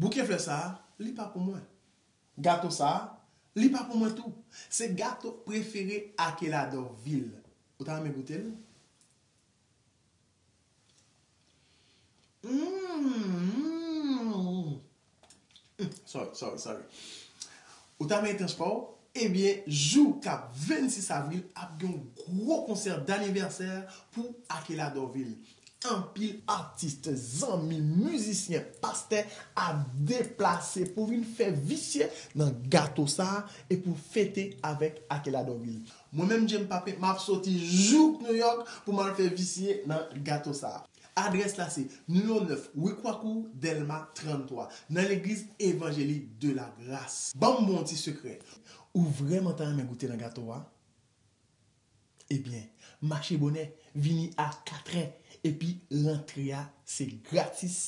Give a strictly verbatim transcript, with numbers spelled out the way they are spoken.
Bouke flè sa a, li pa pou mwen. Gato sa a, li pa pou mwen tou. Se gato prefere Akeladòvil. Ou ta renmen goute l? Mm, mm. Mm, sorry, sorry, sorry. Ou ta renmen transpò? Ebyen, jou k ap vennsis avril, ap gen yon gwo konsè danivèsè pou Akeladòvil. Anpil atis, zanmi, mizisyen, pastè ap deplase pou vin fè visye nan gato sa a e pou fete avèk Akeladòvil. Mwen menm, James Papin, m ap soti jouk Nouyòk pou m al fè visye nan gato sa a. Adrès la se nimewo nèf, Rue Kwakou, Dèlma tranntwa, nan legliz Evanjelik de la Grâce. Ban m ba w yon ti sekrè. Ou vrèman ta renmen goute nan gato a? Ebyen, mache bonè, vini a katrè, epi rantre a se gratis.